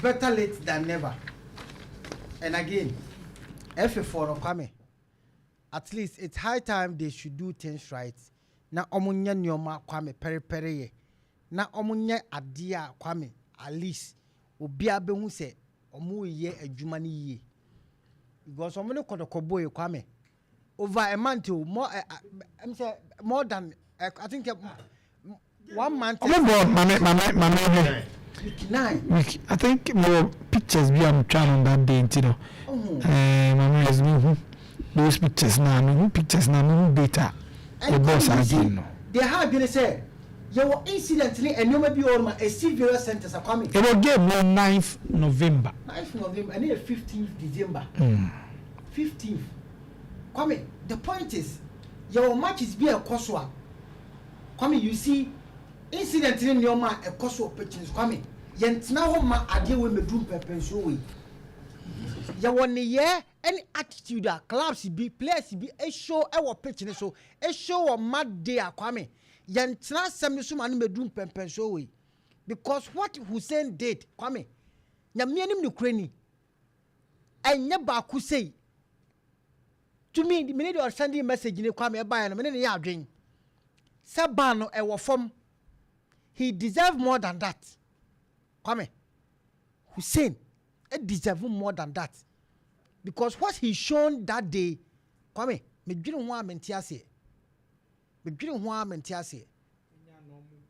Better late than never. And again, F4 no, Kwame, at least it's high time they should do things right. Na ɔmo nyɛ nneɛma, Kwame, pɛrepɛre yɛ. Na ɔmo nyɛ adeɛ a, Kwame, at least obiara bɛhu sɛ ɔmo yɛ adwuma no yie. Because ɔmo ne Kɔtɔkɔ boy, Kwame, over a month o, more sɛ more than I think one month. Ɔmo bɔ mame hwɛ. Week 9. Week, I think mo pictures bi a mo twa on that day nti no. Mame yɛ mi hu those pictures na mi hu pictures na mi hu date a yɛ bɔ saa game no. Deɛ ha adwene sɛ yɛwɔ incident ne nneɛma bi wɔ hɔ ma esi various centers a, Kwame. Yɛbɔ game no 9th November. 9th November, ɛne yɛ 15th December. 15th, Kwame, the point is yɛwɔ matches bi a ɛkɔ so a, Kwame, you see incident ne nneɛma a ɛkɔ so wɔ pitch no so. Kwame, yɛntena hɔ ma adeɛ wei mɛduru mpɛmpɛnsuo wei. Yɛwɔ nneyɛɛ ne attitude a clubs bi, players bi show ɛwɔ pitch ne so, show wɔ match day a, Kwame, yɛntena asɛm no so ma no mɛduru mpɛmpɛnsuo wei, because what Hussein did, Kwame, Nyame anim ne kura ni, ɛnyɛ baako sei. Tumi mene deɛ ɔsend message ne, Kwame, ɛbaeɛ no, mene ne yɛ adwen sɛ ban no ɛwɔ fam. He deserve more than that. Kwame, Hussein deserve more than that, because what he shown that day, Kwame, medwene ho a mente aseɛ, medwene ho a mente aseɛ.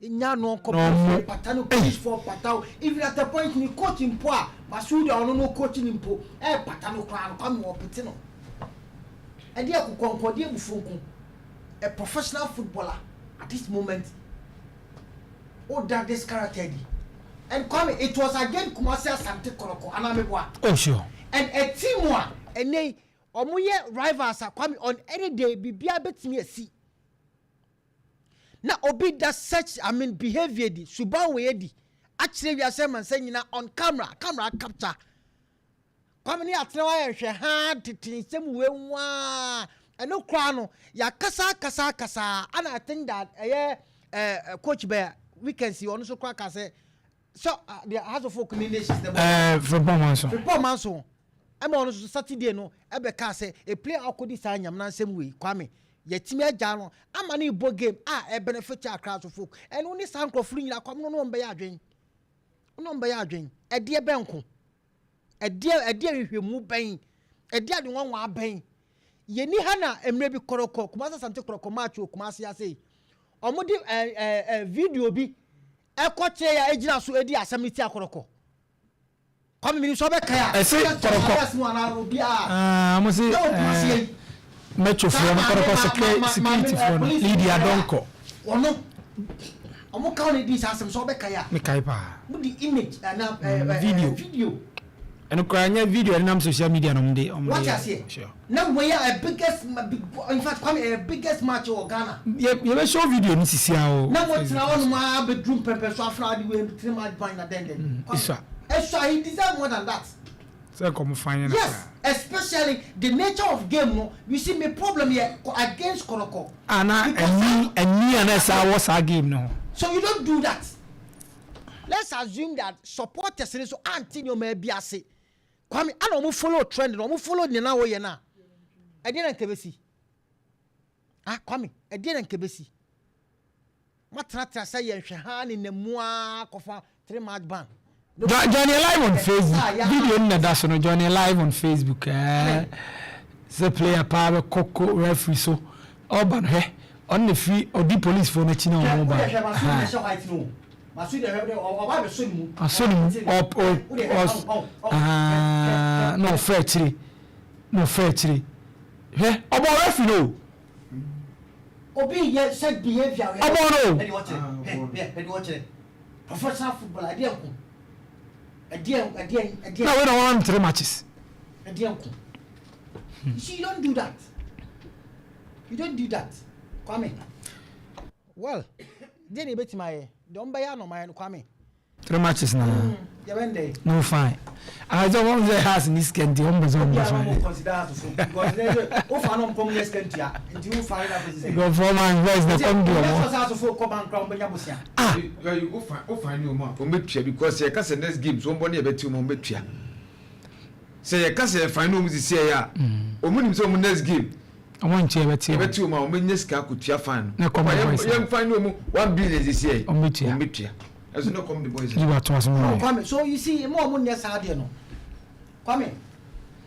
Nya no nkɔ pata no, police for pata o. Even at the point ni coach mpo a Masudi a ɔno no coach ni mpo pata no koraa no, Kwame, wɔ pete no. Ɛde akokɔnkɔ de ebufu nko. A professional footballer at this moment o da this character di. And Kwame, it was against Kumasi Asante Kɔtɔkɔ anamibua. Oh sure. And a team a ɛnɛ ɔmo yɛ rivals a, Kwame, on any day biribiara bɛtumi esi na obi da such, I mean, behaviour di suban wɔ yɛ di akyerɛ wiase mansa nyinaa on camera, camera capture. Kwame, ne atena wa yɛ hwɛ ha tete nsɛm wei nwaa. Ɛno koraa no, yɛakasa akasa akasa ana I think that ɛyɛ coach bɛyɛ weekends yi, ɔno nso koraa ka sɛ so the Hearts of Oak ni nations the Frimpong Manso. Frimpong Manso ɛma ɔno nso Saturday no ɛbɛka sɛ a player akɔdi saa nyamena nsɛm wei, Kwame, yɛtumi agya no ama ne bɔ game a ɛbenefit Accra Hearts of Oak. Ɛno ne saa nkurɔfoɔ no nyinaa, Kwame, no ne wɔn bɛyɛ adwen, ne wɔn bɛyɛ adwen. Ɛdeɛ bɛnko, ɛdeɛ hwehwɛmu bɛn, ɛdeɛ ade nwanwa bɛn yɛni ha na mmerɛ bi Kɔtɔkɔ, Kumasi Asante Kɔtɔkɔ match wɔ Kumasi ase yi, ɔmo de ɛɛ ɛɛ ɛɛ video bi ɛkɔ kyerɛ yɛ egyina so edi asɛm ne ti akɔtɔkɔ. Kwame, mi sɔ bɛ kaya. Ɛsɛ Kɔtɔkɔ. Aa, mo se mɛtwofoɔ no, Kɔtɔkɔ security foɔ no, Lydia Dɔnkɔ. Ɔno ɔmo kaw ne di saa asɛm sɛ ɔbɛ kaya. Mekae paa. Mo di image ɛna ɛɛ Video. Video. Ɛno koraa nyɛ video ɛnam social media na ɔmo de ɔmo de. Wate aseɛ? Sure. Na wei a biggest, in fact, Kwame, a biggest match wɔ Ghana. Yɛ yɛbɛ show video no sisi a o. Na mo tena hɔ nom a bɛduru mpɛmpɛ so afra de wei three match ban na dɛndɛn. Isua. Esua, he deserve more than that. Sɛ kɔmo fan yɛ no Yes, koraa. Especially the nature of game no. You see, me problem here against Kɔtɔkɔ. Ana ɛni a na ɛsa wɔ saa game no ho. So you don't do that. Let's assume that supporters ni so anti nneɛma bi ase, Kwame, ana ɔmo follow trend na ɔmo follow nea na wɔyɛ na ɛdeɛ na nkɛbɛsi. Ah, Kwame, ɛdeɛ na nkɛbɛsi matenatena sɛ yɛn hwɛ ha ne namua kɔfa three match ban. Johnny live on Facebook video no na da so no. Johnny live on Facebook sɛ player paa bɛ kɔkɔ referee so ɔba no, hwɛ, ɔno na firi ɔdi police foɔ n'akyi na ɔmo ba. Asɔ ne mu ɔ ɔ ɔ na ɔfɛ akyire na ɔfɛ akyire. Hwɛ, ɔbɔ referee no. Obi yɛ such behaviour. Ɔbɔ no. Ɛdi wɔkyerɛ, hwɛ, ɛdi wɔkyerɛ professional footballer ɛdeɛ nko, ɛdeɛ ɛdeɛ ɛdeɛ. Na wei na wɔn three matches. Ɛdeɛ nko. You see, you don't do that, you don't do that, Kwame. Well, deɛ na ebetumi ayɛ deɛ ɔmo bɛyɛ anɔmayɛ no, Kwame. Three matches na. Yɛbɛn dɛ. No fine. Ahadze wɔn sɛ Hearts ni sika nti wɔn bɛ sɛ wɔn bɛ fine. Obi a wɔn consider Hearts fo because ne sɛ o fa no nkɔm yɛ sika ntua nti o fa na kɔsi sɛ. Because 4 man boys na kɔm di wɔn. wɔn. Nti Hearts fo kɔ bank kora wɔn bɛ nya bosia. Ah. O fa ni wɔn a wɔn bɛ tua because yɛ kasa next game so wɔn bɔ ne yɛ bɛ ti wɔn wɔn bɛ tua sɛ yɛ kasa yɛ fa ni wɔn sisi yɛ a wɔn nim sɛ wɔn next game. Wɔn nkyɛn yɛ bɛ ti wɔn. Yɛ bɛ ti wɔn a wɔn bɛ nya sika akɔtua fine no. Ne kɔm di boys. Yɛn fa ni wɔn 1 billion sisi yɛ. Wɔn bɛ tua. Wɔn bɛ tua ɛso ne kɔm di boys. Yi wa to aso mu yɛ. Kwame, so you see, mo a mo nyɛ saa deɛ no, Kwame.